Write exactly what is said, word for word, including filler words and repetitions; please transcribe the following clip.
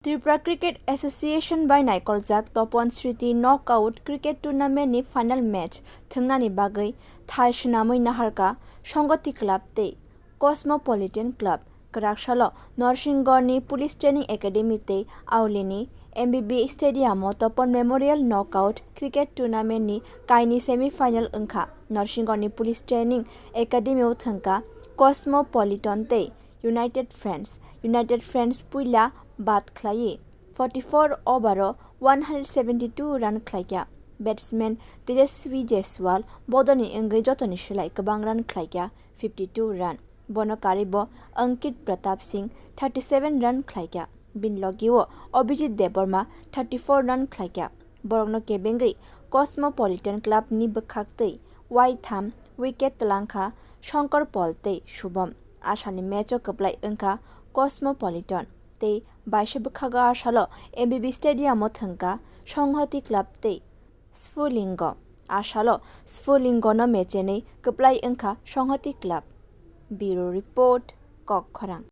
Tripura Cricket Association bai naikoljak Topon Sriti Knockout Cricket Tournament ni final match thwngnani bagwi thai swnamwi naharkha Songhoti Club tei Cosmopolitan Club. Kwraksalo Norsingorni Police Training Academy tei Aulini M B B Stadium o Topon Memorial Knockout Cricket Tournament ni kaini semi final wngkha. Norsingorni Police Training Academy o thwngkha Cosmopolitan tei United Friends. United Friends puila bat khlaiwi forty-four over o one hundred seventy-two run khlaikha. Batsman Tejaswi Jaiswal bodoni wngwi jotoni slai kwbang run khlaikha, fifty-two run. Bono karwibo Ankit Pratap Singh thirty-seven run khlaikha. Bini logio Abhijit Debbarma thirty-four run khlaikha. Borokno kebengwi Cosmopolitan Club ni bwkhaktwi waitham wicket twlangkha Shankar Paul tei Shubham. Asani match o kwplai wngkha Cosmopolitan tei baisa bwkhago asalo M B B Stadium o thwngkha Songhoti Club tei Sfulingo. Asalo Sfulingo no mechenwi kwplai wngkha Songhoti Club. Bureau Report, Kokkhorang.